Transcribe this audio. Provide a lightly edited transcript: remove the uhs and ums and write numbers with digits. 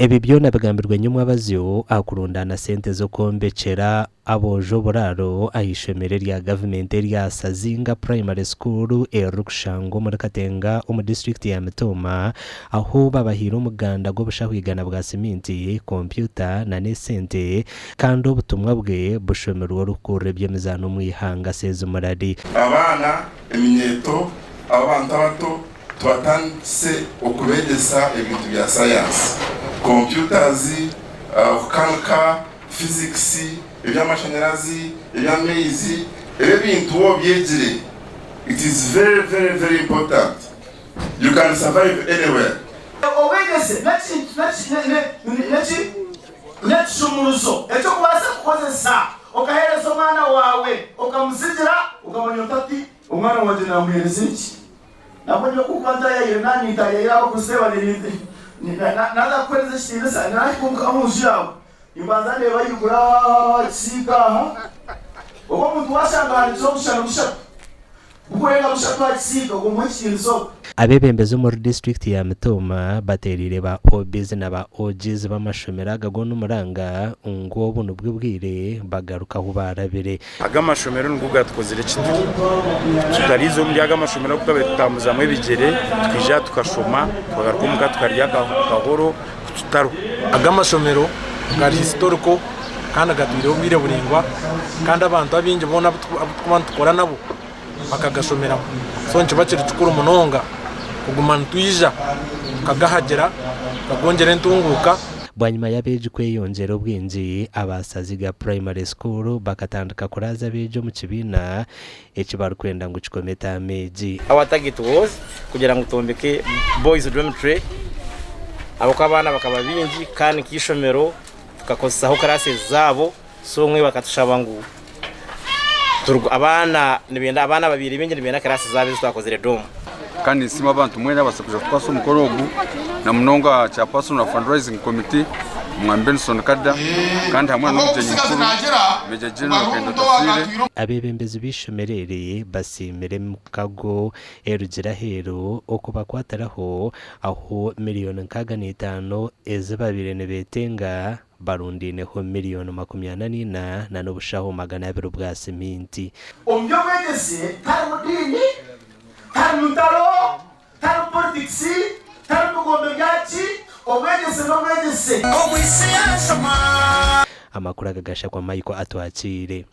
Ebi byona bigambirwe nyomwabazyo aha kurundaana sente z'okwombekyera aboojo oburaaro aha ishomero erya gavumenti erya Sazinga Primary School eririkushangwa omuri Katenga omu disiturikiti ya Mitooma ahu babahaire omuganda gw'obushaho igana bwa siminti, kompyuta nana esente kandi obutumwa bwe bushomirwe orikukurira eby'emizaano omu ihanga Sezimurari. Abaana, eminyeeto, abantu abato Tubatandikise okubegyesa ebintu bya sayansi, computers, okukanika, physics, eby'amashanyarazi, eby'amaizi, ebi ebintu waaba obyegire it is very very very important, you can survive anywhere. Obwegyese n'ekishumuruzo eky'okubaasa kukozesa okaheereza omwana waawe okamutsigira okamanya oti ati omwana wangye naamuheereza eki. Nabwo nyowe ku nkuba ntaayaayire naanye ntaayaayire abakristaayo naaza kukuheereza ekitiinisa naahika omu nju yaawe nimbanza ndeeba ahaiguru aha kisiika aha ogu omuntu waashanga ahanikire obushano bushatu bukurenga bushatu aha kisiika ogwo omuhe ekitiinisa ogwo. Abeebembezi omuri disiturikiti ya Mitooma bateereire ba OBs na ba OGs b'amashomero aga goona omuranga ngu obu nibwo bwire bagaruke ahu baarabire. Aga amashomero nigo gatukozire eki turi. Tutariiza omuri aga amashomero agu twabaire tutambuzamu ebigyere, tukaija aha tukashoma, tukagaruka omuka tukarya akahoro kututaruho. Aga amashomero gari historical kandi gatwireho obwire buraingwa kandi abantu abaingi boona abu turikuba nitukora nabo bakagashomeramu. So nikiba kiri kikuru munonga kuguma nitwija tukagahagira tukagongyera entunguuka. Bwanyima y'abeegi kweyongyera obwingi, aba Saziga Primary School bakatandika kuraaza abeegi omu kibiina eki barikwenda ngu kikome etaama egi. Our target was kugira ngu twombeke boys dormitory ahabw'okuba abaana bakaba baingi kandi nk'eishomero tukakozesaho classes zaabo so obumwe bakatushaba ngu abaana nibenda abaana ababaire baingi nibenda classes zaabo ezi twakozire dorm. Kandi ninsiima abantu mwena ababaasize kwija kutukwasa omukoro ogu na munonga chairperson wa fundraising committee Omwami Benson Kada kandi hamwe n'omugyenyi mukuru Major General Kahinda Otafiire. Abeebembezi b'eishomero eri basiimire emikago erugire aheeru okubakwatiraho ahu miriyoni 65 ezi babaire nibeetenga Barundaineho miriyoni 44 na n'obushaho 200 bwa siminti. Omu by'obwegyese tarimu diini, tarimu ntaro, tarimu politikisi, tarimu bigombe byaki, obwegyese n'obwegyese. Amakuru aga gashakwa Michael Atwakiire.